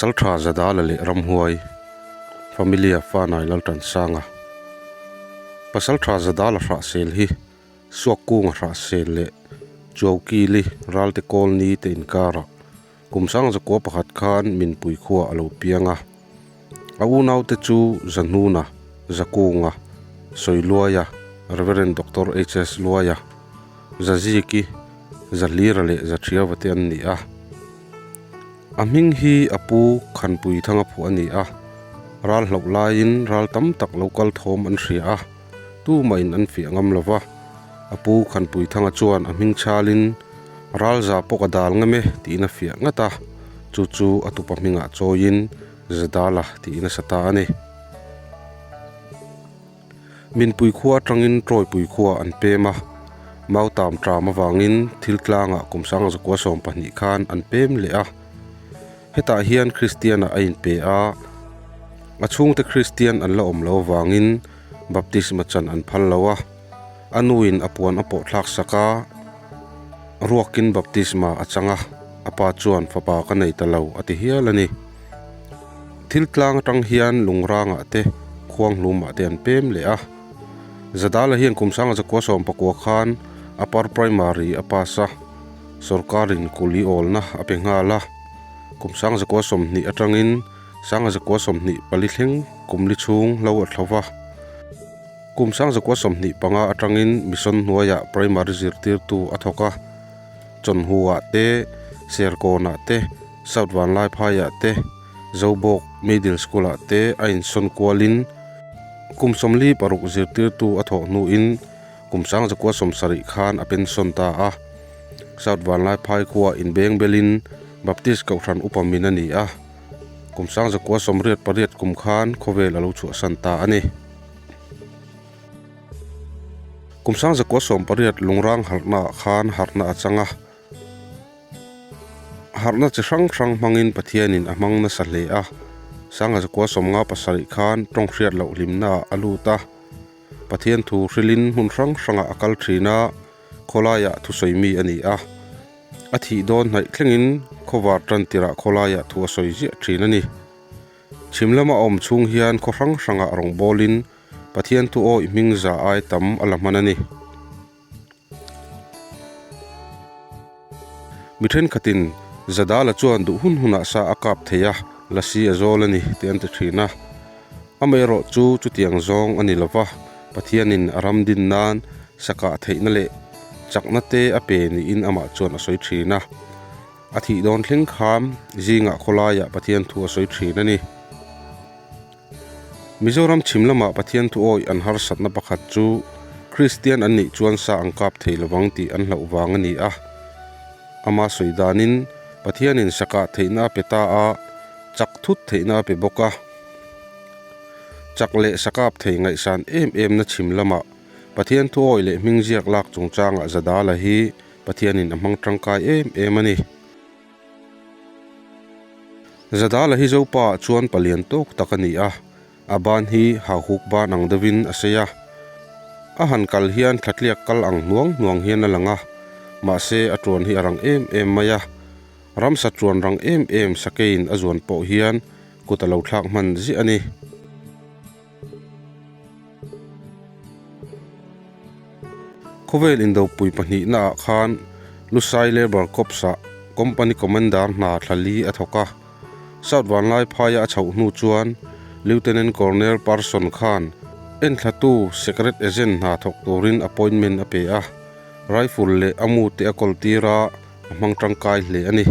Pasaltha Zadala leh Ramhuai, Familia Fanai Laltansanga. Pasaltha Zadala hrahsel hi Suakkunga hrahsel leh Chuaukili Ralte Kawlni te inkarah kum 1901 khan Minpui khua a lo piang a. A unaute chu Zahnuna, Zakunga, Sawiluaia, Rev. Doctor HS Luaia, Zaziki, Zahlira leh Zathiava te an ni a. A hming hi a pu Khanpui Thanga phuah a ni a, ral hlauh laiin ral tam tak lo kal thawm an hria a, tumahin an fiah ngam lo va. A pu Khanpui Thanga chuan a hming chhalin ral za pawh ka dal ngam e tiin a fiah ngat a, chu chu a tupa hmingah chawiin Zadala tiin a sa ta a ni. Minpui khua atangin Tawipui khua an pem a, Mautam ṭam avangin thil tlangah kum 1912 khan an pem leh a. Hetah hian Kristian-ah a inpe a, a chhungte Kristian an la awm lo avangin baptisma chan an phal lo a, a nuin a puan a pawh thlak sak a, ruakin baptisma a chang a, a pa chuan fapa ka nei ta lo a ti hial a ni. Thil tlang atang hian lungrangah te khuanghlumah te an pem leh a. Zadala hian kum 1919 khan Upper Primary a pass a, sorkarin kuli awlna a pe nghal a. Kum 1920 atangin 1924 thleng kum li chhung hlo a thlo va. Kum 1925 atangin Mission hnuaiah Primary zirtirtu a thawk a. Chawnhuah te, Serkawnah te, South Vanlaiphaiah te, Zobawk Middle School-ah te a insawn kualin kum 46 zirtirtu a thawh hnuin kum 1970 khan a pension ta a. South Vanlaiphai khua inbeng belin Baptist Kohhran upa min a ni a, kum 1988 kum khan khawvel a lo chhuahsan ta a ni. Kum 1980 lungrang harhnaah khan harhna a chang a. Harhna chi hrang hrang hmangin Pathianin a hmang nasa hle a. 1957 khan tawng hriat loh hlimnaah a lut a. Pathian thu hrilhin hmun hrang hrangah a kal thin a, khawlaiah thusawi mi a ni a. A thih dawn hnaih thlengin khawvar tan tirah khawlaiah thu a sawi ziah thin a ni. Chhim lama a awm chhung hian khaw hrang hrangah rawngbawlin Pathian thu awih hming za ai tam a la hman a ni. Mi thenkhatin Zadala chuan duh hun hunah sa a kap thei a, lasi a zawl a ni tih an ti thin a. Amaherawh chu chutiang zawng a ni lo va, Pathianin a ram din nan sa kah theihna leh chakna te a pe niin amah chuan a sawi thin a. A thih dawn thleng khan zingah khawlaiah Pathian thu a sawi thin a ni. Mizoram chhim lamah Pathian thu awih an harsatna pakhat chu Kristian an nih chuan sa an kap thei lovang tih an hlauh vang a ni a. Ama sawi danin Pathianin sa kah theihna a pe ta a, chak thut theihna a pe bawk a. Chak leh sa kap thei ngaihsan em emna chhim lamah Pathian thu awih leh hming ziak lak chungchangah Zadala hi Pathianin a hmang tangkai em em a ni. Zadala hi Zopa ah chuan palian tawk tak a ni a, a ban hi hauhuk ban ang deuhin a sei a. A han kal hian thlatliak kal ang hnuang hnuang hian a lang a, mahse a tuan hi a rang em em mai a. Ramsa tuan rang em em sakeiin a zuan pawh hian kut a lo thlak hman ziah a ni. Khawvel indopui pahnihnaah khan Lusai Labour Corps-ah Company Commander hna thla li a thawk a. South Vanlaiphaia a chhoh hnu chuan Lieutenant Colonel Parson khan enthlatu Secret Agent hna thawk turin appointment a pe a, rifle leh a mute a kawl tir a, a hmang tangkai hle a ni.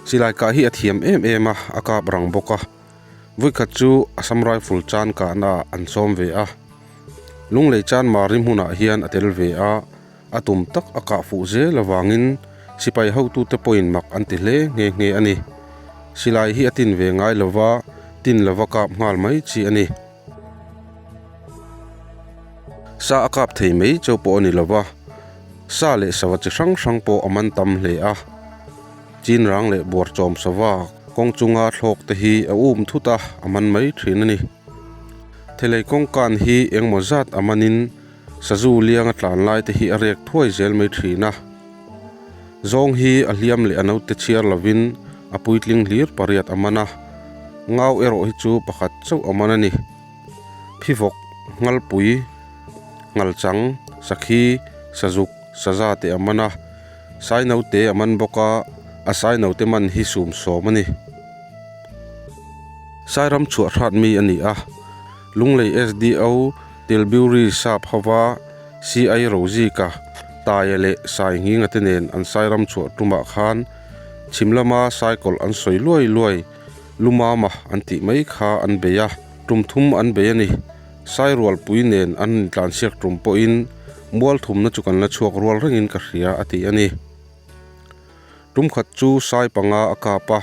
Silai kah hi a thiam em em a, a kap rang bawk a. Vawikhat chu Assam Rifle chan kahna ah an sawm ve a. Lunglei chan Mari hmunah hian a tel ve a, a tum tak a kah fuh zel avangin sipai hotute pawhin mak an ti hle nghe nghe a ni. Silai hi a tin ve ngai lova, tin lova kap nghal mai chi a ni. Sa a kap thei mai cheu pawh a ni lova, sa leh sava chi hrang hrang pawh a man tam hle a. Chin rang leh buar chawm sava kawng chunga thlawk te hi a um thut a, a man mai thin a ni. Thelei kawngkan hi engmaw zat a manin sazu lianga tlan lai te hi a rek thuai zel mai thin a. Zawng hi a hliam leh a naute chhiar lovin a puitling hlir pariat a man a, ngau erawh hi chu pakhat chauh a man a ni. Phivawk, Nghalpui, Nghalchang, Sakhi, Sazuk, Saza te a man a, Sainote a man bawk a, a sainote man hi sum sawm a ni. Sairam chhuah hrat mi a ni a, Lunglei SDO Tilbury sap hova CI Rozika, Taia leh Sainghinga te nen an Sairam chhuah tumah khan chhim lama cycle an sawi luai luai Lumama an tih mai kha an bei a, tum thum an bei a ni. Sairualpui nen an intlansiak tum pawhin mual thumna chu kan la chhuak rual rengin ka hria a ti a ni. Tum khat chu sai panga a kap a,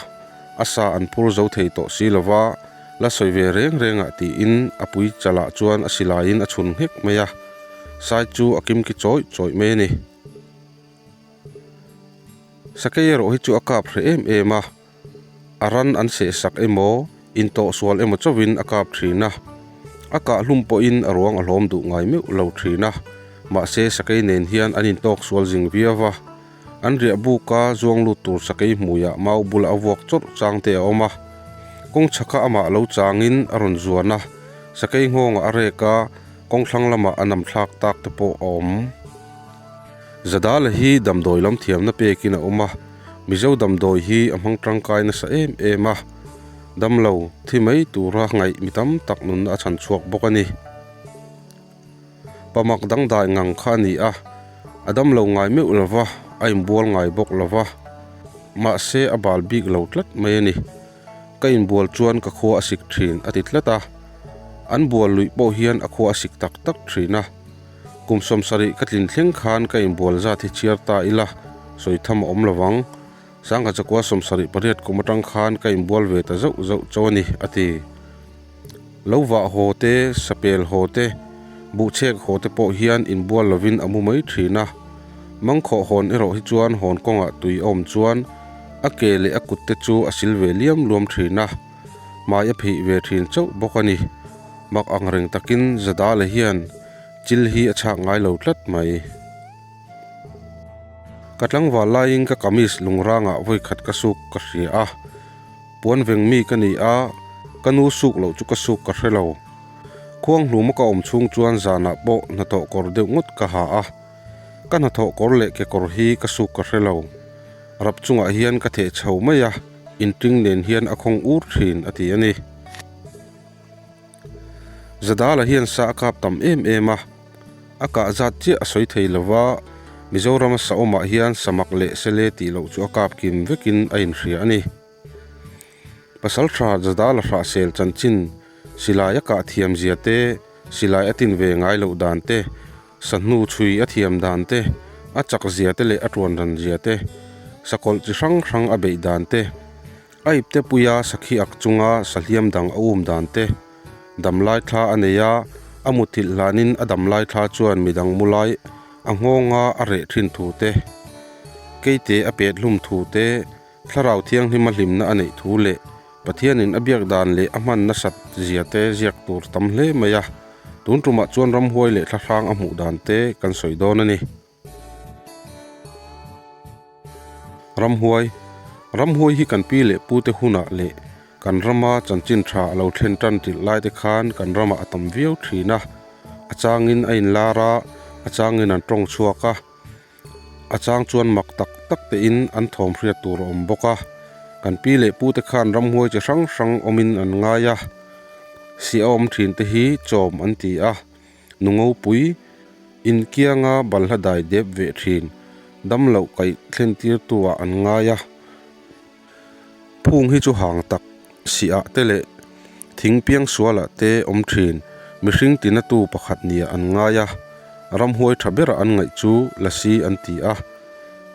a sa an phur zo thei tawh si lo va, la sawi ve reng reng ah tiin a pui chalah chuan a silaiin a chhun nghek mai a, sai chu a kimki chawih chawih mai a ni. Sakei erawh hi chu a kap hreh em em a, a ran an seh sak emaw, intawhsual emaw chauhin a kap thin a, a kah hlum pawhin a ruang a hlawm duh ngai meuh lo thin a, mahse sakei nen hian an intawksual zing viau va. An riah buka zuang lut tur sakei hmuiah mau bulah a vuak chawrh chang te a awm a, kawng chhaka amah lo changin a rawn zuan a, sakei nghawngah a rek a, kawng thlang lamah a nam thlak tak te pawh a awm. Zadala hi damdawi lam thiamna pekin a awm a, Mizo damdawi hi a hmang tangkai nasa em em a, damlo thi mai tura ngaih mi tam tak nunna a chhan chhuak bawk a ni. Pamak dangdai ngang kha a ni a, a dam lo ngai meuh lo va, a inbual ngai bawk lo va, mahse a bal bik lo tlat mai a ni. Ka inbual chuan ka khua a sik thin a ti tlat a, an bual luih pawh hian a khua a sik tak tak thin a. Kum sawmsarih ka tlin thleng khan ka inbual zat hi chhiar ta ila, sawi tham a awm lo vang. Sangha chakua 78 kum atang khan ka inbual ve ta zauh zauh chauh a ni, a ti. Lo vah haw te, sapel haw te, buhchhek haw te pawh hian inbual lovin a mu mai thin a. Mangkhawh hawn erawh hi chuan hawn kawngah tui a awm chuan a ke leh a kut te chu a sil ve liam luam thin a, hmai a phih ve thin chauh bawk a ni. Mak ang reng takin Zadale hian chil hi a chhak ngai lo tlat mai. Ka tlangval laiin ka kamis lungrangah vawikhat ka suk ka hria a, puan veng mi ka ni a, ka nu suk loh chu ka suk ka hre lo. Khuang hluma ka awm chhung chuan zanah pawh hnathawh kawr deuh ngawt ka ha a, ka hnathawh kawr leh kekawr hi ka suk ka hre lo. Rap chungah hian ka theh chho mai a, inṭing nen hian a khawng ur ṭhin a ti a ni. Zadala hian sa a kap tam em em a, a kah zat chiah a sawi thei lo va, Mizorama sa awmah hian samak leh sele tih loh chu a kap kim vekin a inhria a ni. Pasaltha Zadala hrahsel chanchin silai a kah thiam zia te, silai a tin ve ngai loh dan te, sahnu chhui a thiam dan te, a chak zia te leh a tuan ran zia te, sakawlh chi hrang hrang a beih dan te, A ipte puia sakhi ak chunga sahliam dang a um dan te, damlai thla a nei a, a muthilh hlanin a damlai thla chuan midang mu lai a nghawnga a reh thin thu te, keite a pet hlum thu te, thlarau thianghlima hlimna a neih thu leh Pathianin a biak dan leh a hman nasat zia te ziak tur tam hle mai a, tun tumah chuan ramhuai leh thlahrang a hmuh dan te kan sawi dawn a ni. Ramhuai, Ramhuai hi kan pi leh pute hunah leh kan rama chanchin tha a lo thlen tan ṭilh lai te khan kan ramah a tam viau ṭhin a, a changin a inlar a, a changin an tawng chhuak a, a chang chuan mak tak tak tein an thawm hriat tur a awm bawk a, kan pi leh pute khan ramhuai chi hrang hrang awmin an ngai a, siah a awm ṭhin te hi chawm an ti a. Nungopui, inkianga balhla dai dep ve thin, damloh kaih thlentirtu ah an ngai a. Phung hi chu hang tak siah te leh thing piangsualah te awm thin, mihring tinatu pakhat nia an ngai a. Ramhuai tha bera an ngaih chu lasi an ti a,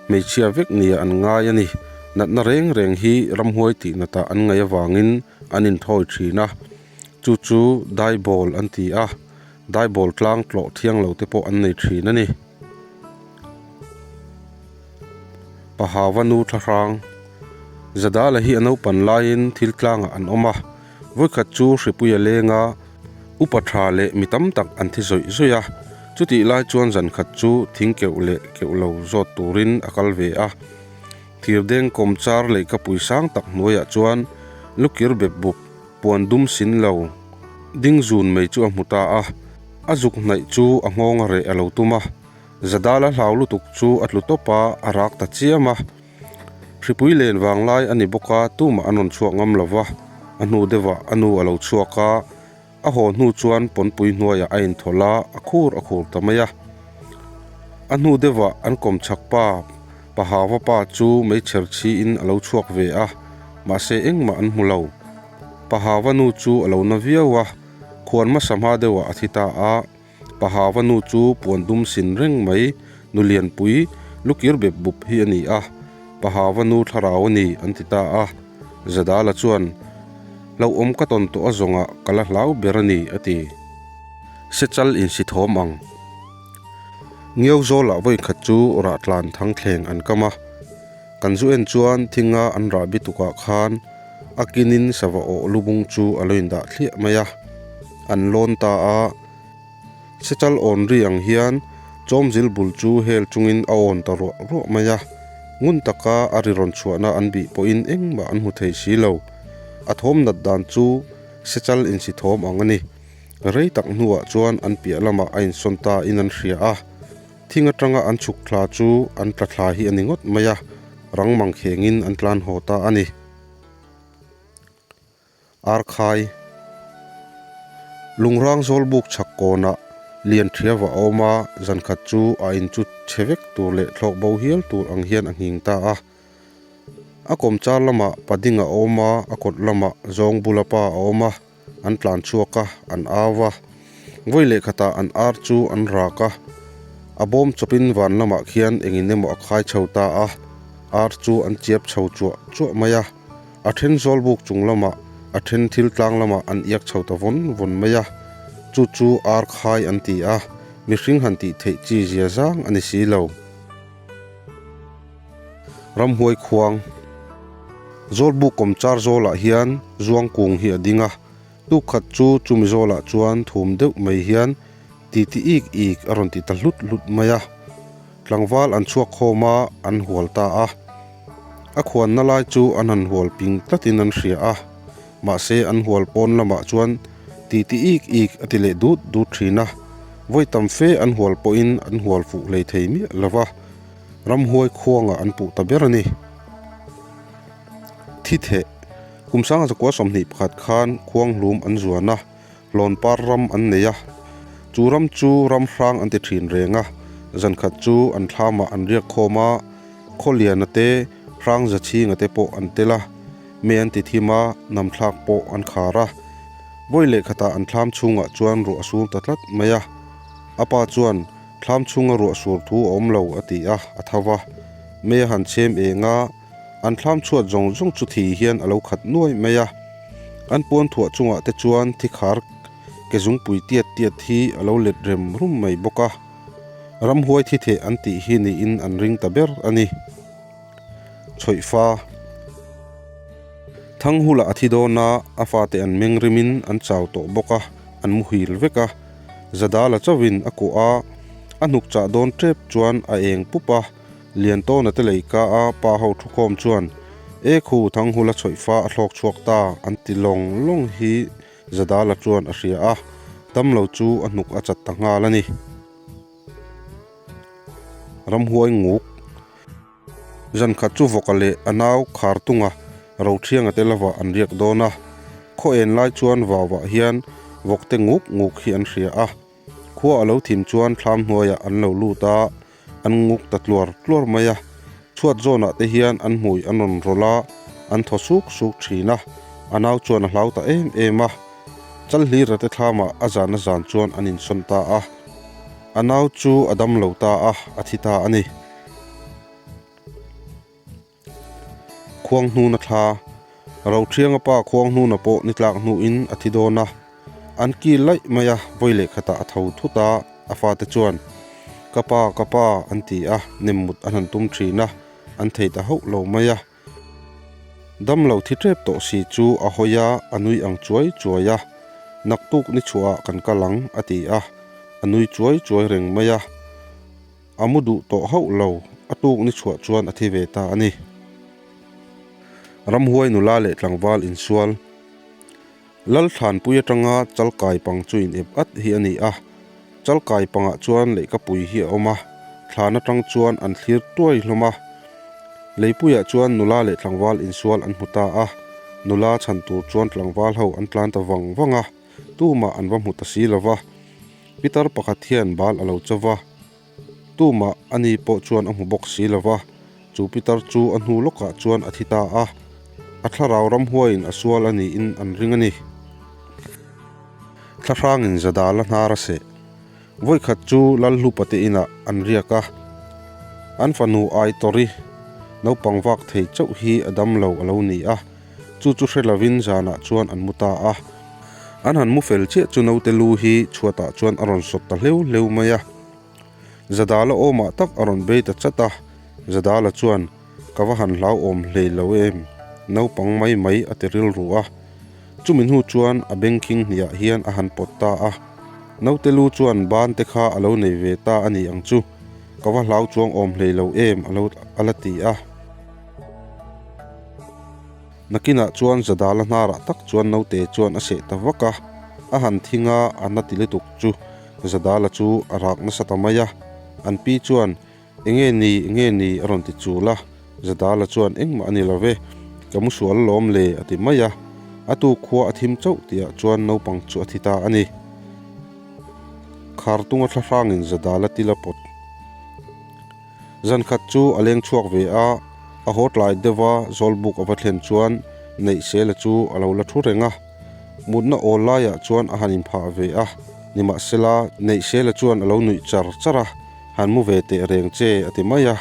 hmeichhia vek nia an ngai a ni. Natna reng reng hi ramhuai tihnatah an ngaih avangin an inthawi thin a. Chu chu daibawl an ti a, daibawl tlang tlawh thiang lo te pawh an nei thin a ni. Pahava nu thlahrang Zadala hi a naupan laiin thil tlangah an awm a, vawikhat chu hripui a leng a, upa tha leh mi tam tak an thi zawih zawih a, chutih lai chuan zan khat chu thing keuh leh keuh lo zawt turin a kal ve a. Thirdeng kawmchar leihkapui sang tak hnuaiah chuan lukir bep bup puan dum sin lo ding zun mai chu a hmu ta a, a zuk hnaih chu a nghawng a reh a lo tum a, Zadala hlau lutuk chu a tlu tawp a, a rak ta chiam a. Hripui len vang lai a ni bawk a, tumah an rawn chhuak ngam lo va, a hnu deuhah a nu a lo chhuak a, a haw hnu chuan pawnpui hnuaiah a inthawlh a, a khur a khur ta mai a. A hnu deuhah an kawm chhak pa, Pahava pa chu meichher chhiin a lo chhuak ve a, mahse engmah an hmu lo. Pahava nu chu a lo na viau a, khuan hmasa hma deuhah a thi ta a. Pahava nu chu puan dum sin reng mai, nu lianpui, lukir bep bup hi a ni a. Pahava nu thlarau a ni, an ti ta a. Zadala chuan, Hlauhawm ka tawn tawh a zawngah ka la hlau ber a ni, a ti. Sechal insi thawm ang. Ngiau zawlah vawikhat chu rah tlan thangthleng an kam a. Kan zu en chuan thinga an rah bi tukah khan a kinin sava awh lubung chu a lo indah thliah mai a, an lawn ta a. Sechal awn ri ang hian chawmzil bul chu hel chungin a awn ta ruah ruah mai a, ngun taka a ri rawn chhuahna an bih pawhin engmah an hmu thei si lo. A thawm nat dan chu sechal insi thawm ang a ni. Rei tak hnuah chuan an piah lamah a insawn ta in an hria a. Thing atanga an chhuk thla chu an tla thla hi a ni ngawt mai a, rang mang khengin an tlan haw ta a ni. Arkhai Lungrang zawl buk chhak kawnah lian thia va awm a, zan khat chu a in chu chhe vek tur leh thlawk bo hial tur ang hian a nghing ta a. A kawmchar lamah pading a awm a, a kawt lamah zawng bula pa a awm a. An tlan chhuak a, an au a. Vawi leh khatah an ar chu an rak a. A bawm chawpin van lamah khian engin emaw a khai chho ta a. Ar chu an chiap chho chuah chuah mai a. A then zawl buk chung lamah, a then thil tlang lamah an iak chho ta vawn vawn mai a. Chu chu ar khai an ti a, mihring han tih theih chi zia zang a ni si lo. Ramhuai khuang Zawlbuk kawmchar zawlah hian zuang kung hi a ding a, tuk khat chu chumi zawlah chuan thum deuh mai hian titi ik ik a rawn ti ta hlut hlut mai a, tlangval an chhuak khawm a, an hual ta a. A khuanna lai chu an han hual ping tlatin an hria a, mahse an hual pawn lamah chuan titi ik ik a ti leh dut dut thin a, vawi tam fe an hual pawhin an hual fuh hlei thei miah lo va. Ramhuai khuangah an puh ta ber a ni. Thi theh, Kum sanga zakua 21 khan khuang hlum an zuan a, hlawn par ram an nei a. Chu ram chu ram hrang an ti thin reng a, zan khat chu an thlamah an riak khawm a, Khawliana te, hrang zachhinga te pawh an tel a, me an ti thim a, namthlak pawh an khar a. Vawi leh khatah an thlam chhungah chuan ruah a sur ta tlat mai a. A pa chuan Thlam chhunga ruah sur thu a awm lo, a ti a, a tho va. Mei a han chhem eng a, an thlam chhuat zawng zawng chu thi hian a lo khat nuai mai a. An puan thuah chungah te chuan thi khar ke zungpui tiat tiat hi a lo let rem rum mai bawk a. Ramhuai thi theh an tih hi niin an ring ta ber a ni. Chhawihfa Thanghula a thi dawn a, a fate an meng rimin an chau tawh bawk a, an muhil vek a. Zadala chauhin a kuah a, a hnuk chah dawn tep chuan a eng pup a, Liantawna te lei ka a pa ho thukhawm chuan, E khu, Thanghula chhawihfa a thlawk chhuak ta, an ti lawng lawng hi Zadala chuan a hria a, damlo chu a hnuk a chat ta nghal a ni. Ramhuai nguk. Zan khat chu Vawka leh a nau Khartunga Rothianga te lovah an riak dawn a. Khaw en lai chuan vauah hian vawkte nguk nguk hi an hria a. Khua a lo thim chuan thlam hnuaiah an lo lut a, an nguk ta tluar tluar mai a. Chhuat zawnah te hian an hmui an rawn rawlh a, an thaw suk suk thin a. A nau chuan a hlau ta em em a. Chalhlira te thlamah a zan a zan chuan an insawn ta a. A nau chu a dam lo ta a, a thi ta a ni. Khuanghnuna thla, Rothianga pa Khuanghnuna pawh ni tlak hnuin a thi dawn a, an kil laih mai a, vawi leh khatah a tho thut a, a fate chuan, Ka pa, ka pa, an ti a, nemmut an han tum thin a, an thei ta hauh lo mai a. Damlo thi tep tawh si chu a hawi a, a nui ang chuai chuai a, Naktuk ni chhuahah kan kal ang, a ti a, a nui chuai chuai reng mai a. A mu duh tawh hauh lo, a tuk ni chhuah chuan a thi ve ta a ni. Ramhuai nula leh tlangval insual. Lalthlanpui atanga Chalkai pang chu in ep at hi a ni a. Chalkai pangah chuan leihkapui hi a awm a, thlan atang chuan an thlir tuai hlawm a. Leipuiah chuan nula leh tlangval insual an hmu ta a, nula chhan tur chuan tlangval ho an tlan ta vang vang a, tumah an va hmu ta si lo va. Pitar pakhat hian bal a lo cho va, tumah ani pawh chuan a hmu bawk si lo va, chu pitar chu a hnu lawkah chuan a thi ta a, a thlarau ramhuaiin a sual a niin an ring a ni. Thlahrangin Zadala hnar a seh. Vawikhat chu Lalhlupa te inah an riak a, an fanu Aitori naupang vak thei chauh hi a dam lo a lo ni a, chu chu hre lovin zanah chuan an mu ta a. An han mu fel chiah chu naute lu hi chhuatah chuan a rawn sawt ta hleu hleu mai a. Zadala awmah tak a rawn bei ta chat a, Zadala chuan, Ka va han hlauhawm hlei lo em, naupang mai mai a ti rilru a. Chumi hnu chuan a bengkhing hniah hian a han pawt ta a. Naute lu chuan ban te kha a lo nei ve ta a ni ang chu, ka va hlau chuang awm hlei lo em a lo a la ti a. Nakinah chuan Zadala hnarah tak chuan naute chuan a seh ta vak a, a han thing a, a na ti lutuk chu Zadala chu a rak nasa ta mai a. An pi chuan Enge ni, enge ni a rawn ti chul a, Zadala chuan engmah a ni lo ve, ka mu sual alawm le a ti mai a, a tu khua a thim chauh tihah chuan naupang chu a thi ta a ni. Khartunga thlahrangin Zadala til a pawt. Zankhat chu a leng chhuak ve a, a haw tlai deuh a, Zawlbuk a va thlen chuan Neihsela chu a lo la thu reng a. Mutna awl laiah chuan a han inphah ve a, nimahsela Neihsela chuan a lo nuih char char a, Han mu ve teh reng che a ti mai a.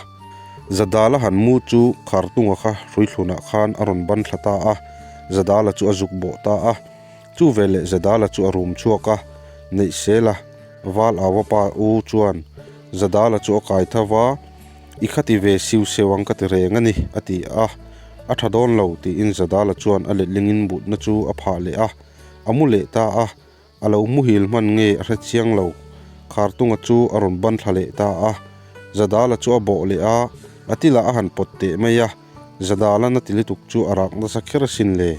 Zadala han mu chu Khartunga kha hruithlunah khan a rawn ban thla ta a, Zadala chu a zuk bawh ta a. Chu veleh Zadala chu a rum chhuak a, Neihsela, Val Aua pa u chuan Zadala chu a kai tho va, I khati ve siu seu ang ka ti reng a ni, a ti a. A tha dawn lo, tiin Zadala chuan a letlingin mutna chu a phah leh a, a mu leh ta a. A lo muhil hman nge a hre chiang lo. Khartunga chu a rawn ban thla leh ta a. Zadala chu a bawh leh a, a tilah a han pawt teh mai a. Zadala na ti lutuk chu a rak nasa kher asin le.